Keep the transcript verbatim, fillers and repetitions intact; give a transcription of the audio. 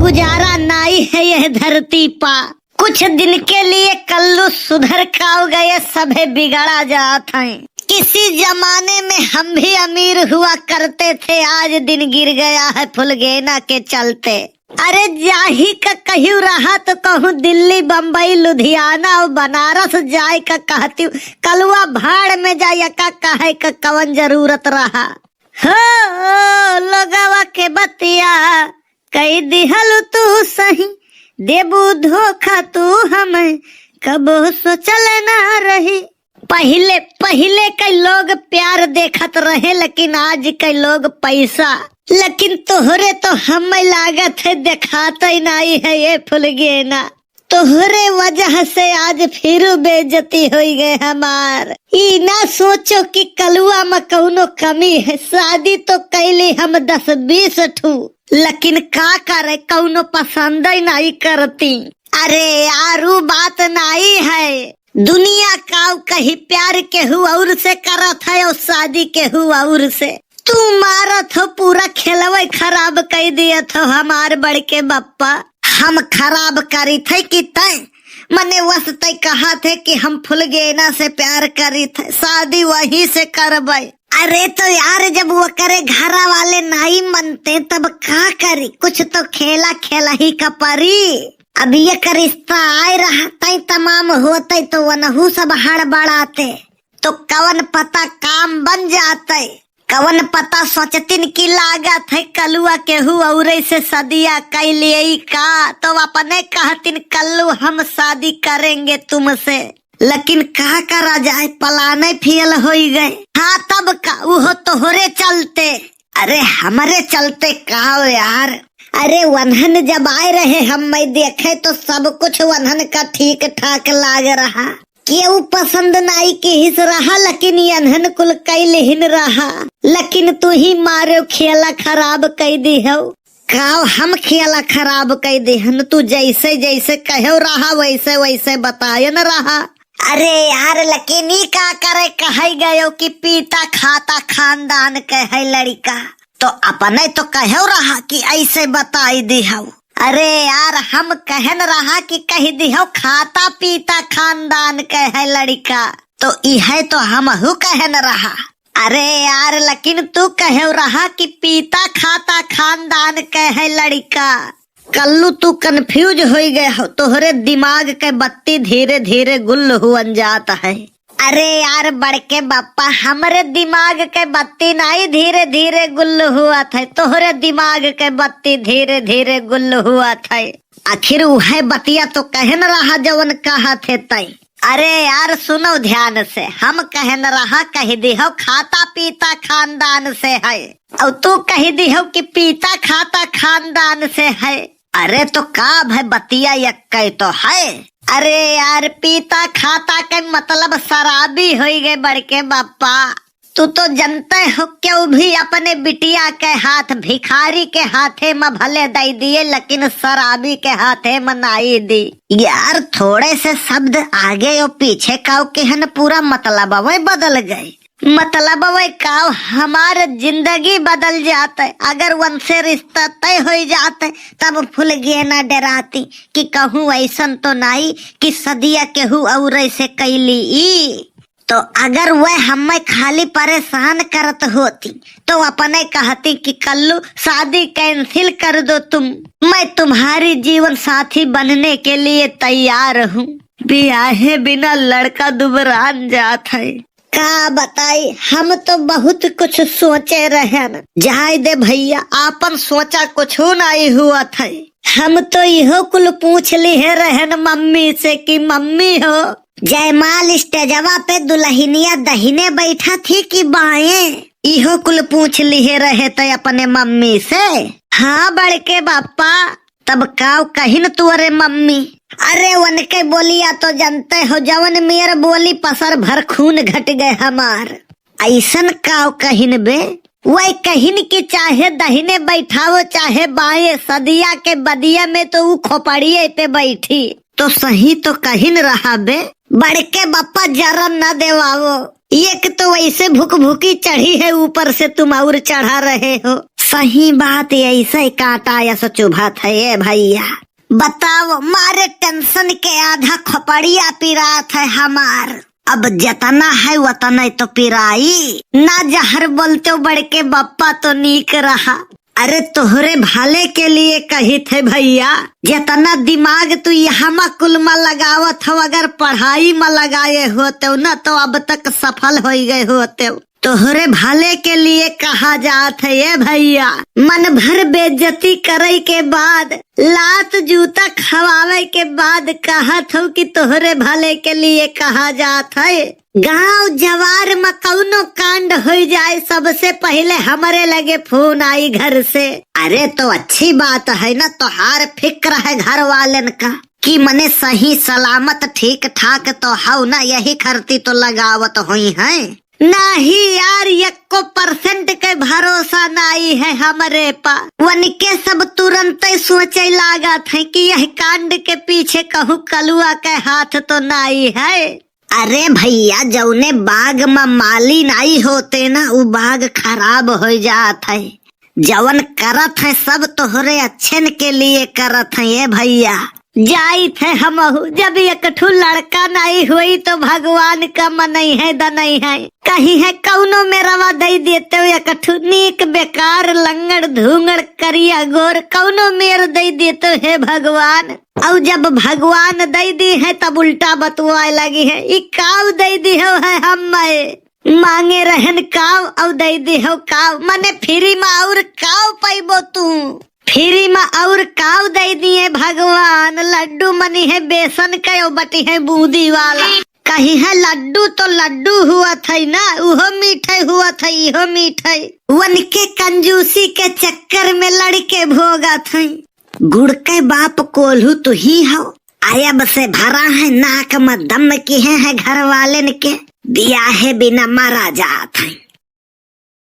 गुजारा नाई है यह धरती पा। कुछ दिन के लिए कल्लू सुधर काव गए, सभे बिगड़ा जात हैं। किसी जमाने में हम भी अमीर हुआ करते थे, आज दिन गिर गया है फुलगेना के चलते। अरे जाही का कहियो रहा तो कहूँ दिल्ली, बम्बई, लुधियाना और बनारस जाए का कहती हूँ। कलुआ भाड़ में जाए का कहे का कवन जरूरत रहा। हो लोगवा के बतिया कई दिहल तू सही, देबू धोखा तू हमें, कबो सोचल ना रही। पहिले, पहिले के लोग प्यार देखत रहे, लेकिन आज के लोग पैसा। लेकिन तोहरे तो हमें लागत है देखात ही नाई है ये फुलगेना। तोहरे वजह से आज फिर बेइज्जती होई गए हमार। ई ना सोचो कि कलुआ में कौनो कमी है। शादी तो कैली हम दस बीस ठू, लेकिन का करे, कौनो पसंद ही नाई करती। अरे यार, ऊ बात नाई है। दुनिया काव कही, प्यार केहू और से करत है और शादी केहू और से। तू मारत हो, पूरा खेलवे खराब कई दियत हो हमार बड़के बप्पा। हम खराब करी थे कि तय, मने वस तय कहा थे कि हम फुलगेना से प्यार करी थे, शादी वही से करबे। अरे तो यार, जब वो करे घरा वाले नाई मनते तब का करी, कुछ तो खेला खेला ही का परी। अब ये का रिश्ता आए रहा तय तमाम होते तो वनहू सब हड़बड़ाते, तो कवन पता काम बन जाते। कवन पता सोचतिन की लागत है कलुआ केहू औरे से सदिया कैलिए का, तो अपने कहतिन कल्लू हम शादी करेंगे तुमसे। लेकिन का करा जाए, पलाने फेल होई गए। हाँ तब का, उहो तोहरे चलते। अरे हमरे चलते का हो यार? अरे वन्हन जब आए रहे हम मैं देखे तो सब कुछ वन्हन का ठीक ठाक लाग रहा। केहू पसंद नाई किहिस रहा, लेकिन यन्हन कुल कैलिहिन रहा। लेकिन तू ही मारे खेला खराब कई दिहौ। काव हम खेला खराब कई दिहन? तू जैसे जैसे कहो रहा वैसे वैसे बतायन रहा। अरे यार, लेकिन ई का करे, कहे गयो कि पीता खाता खानदान के है लड़िका, तो अपने तो कहो रहा कि ऐसे बताई दिहौ। अरे यार, हम कहन रहा कि कह दिहौ खाता पीता खानदान के है लड़िका, तो इहे तो हमहू कहन रहा। अरे यार, लेकिन तू कहो रहा कि पीता खाता खानदान के है लड़िका। कल्लू तू confuse होई गए हो, तोहरे दिमाग के बत्ती धीरे धीरे गुल हुअन जात है। अरे यार बड़के बापा, हमरे दिमाग के बत्ती नाई धीरे धीरे गुल हुअत है, तोहरे दिमाग के बत्ती धीरे धीरे गुल हुअत है। आखिर उहे बतिया तो कहन रहा जवन कहत है तई। अरे यार सुनो ध्यान से, हम कहन रहा कह दिहो खाता पीता खानदान से है, और तू कह दिहो कि पीता खाता खानदान से है। अरे तो का भाई बतिया यक्के तो है। अरे यार पीता खाता के मतलब शराबी होई गए बड़के बापा। तू तो जनते हो, केहू भी अपने बिटिया के हाथ भिखारी के हाथे में भले दई दिए, लेकिन शराबी के हाथे में नाई दी। यार, थोड़े से शब्द आगे और पीछे काव केहन पूरा मतलबवे बदल गए। मतलबवे काव, हमार जिंदगी बदल जात है। अगर वनसे रिश्ता तय होई जात है, तब फुलगेना डेराती कि कहूँ ऐसन तो नाई कि सदिया केहू और ऐसे कैली ई। तो अगर वह हमें खाली परेशान करत होती, तो अपने कहती कि कल्लू, शादी cancel कर दो तुम, मैं तुम्हारी जीवन साथी बनने के लिए तैयार हूँ। बियाहे बिना लड़का दुबरान जात है। का बताई, हम तो बहुत कुछ सोचे रहन। जाए दे भैया, आपन सोचा कुछ नाई हुआ था। हम तो इहो कुल पूछ लिहे रहन मम्मी से कि मम्मी हो, जयमाल स्टेजवा पे दुल्हनिया दहिने बैठा थी कि बाएं? इहो कुल पूछ लिहे रहे त अपने मम्मी से। हाँ बड़के बापा, तब काव कहिन तुअरे मम्मी? अरे उनके बोलिया तो जनते हो, जवन मेर बोली पसर भर खून घट गए हमार। ऐसन काव कहिन बे? वह कहिन कि चाहे दहिने बैठावो चाहे बाएं, सदिया के बदिया में तो ऊ खोपड़िए पे बैठी। तो सही तो कहिन रहा बे। बड़के बापा जरन न देवावो, एक तो वैसे भुकभुकी चढ़ी है, ऊपर से तुम और चढ़ा रहे हो। सही बात, ऐसे कांटा यस चुभत है ए भैया। बताओ, मारे टेंशन के आधा खोपड़िया पिरात है हमार। अब जतना है वतने तो पिराई। ना जहर बोलते हो बड़के बप्पा तो नीक रहा। अरे तोहरे भले के लिए कहित है भैया, जितना दिमाग तू यहाँ मा कुल मा लगावत हो, अगर पढ़ाई मा लगाए होते हो ना तो अब तक सफल हो गए होते हो। तोहरे भले के लिए कहा जात है ए भैया। मन भर बेइज्जती करे के बाद, लात जूता खवावे के बाद कहत हो कि तोहरे भले के लिए कहा जात है। गांव जवार में कौनो कांड हो जाए, सबसे पहले हमरे लगे फोन आई घर से। अरे तो अच्छी बात है ना, तोहार फिक्र है घर वालन का कि मने सही सलामत ठीक ठाक तो हौ ना, यही खरती तो लगावत हुई हैं। नाही यार, एको परसेंट के भरोसा नाही है हमरे पा। वनके सब तुरंत ही सोचे लागत है कि यह कांड के पीछे कहूँ कलुआ के हाथ तो नाही है। अरे भैया, जौने बाग में माली नाही होते ना, उ बाग खराब हो जात है। जवन करत है सब तोहरे अच्छेन के लिए करत है ए भैया। जाइत है हमहू, जब एक ठू लड़का नहीं हुई तो भगवान का मनई है दनई है। कहीं है कौनो मेरवा दई देते हो एक ठू नीक बेकार लंगड़ धूंगड़ करिया गोर कौनो मेर दई देते हो हे भगवान। और जब भगवान दई दी है तब उल्टा बतुआए लगी है, ई काव दई दी हो है हम मैं। मांगे रहन काव और दई दी हो काव, मने फ्री में और काव पैबो तू। फ्री में और काव दई दिए भगवान, लड्डू मनी है बेसन के, ओ बटी है बूंदी वाला। कहीं है लड्डू तो लड्डू हुआ था ना, उहो मीठे हुआ था, इहो मीठे। वनके कंजूसी के चक्कर में लड़के भोगा था। गुड़ के बाप कोल्हू तू ही हो, अयब से भरा है नाक में दम की है, है घर वालन के, बियाहे बिना मारा जात है।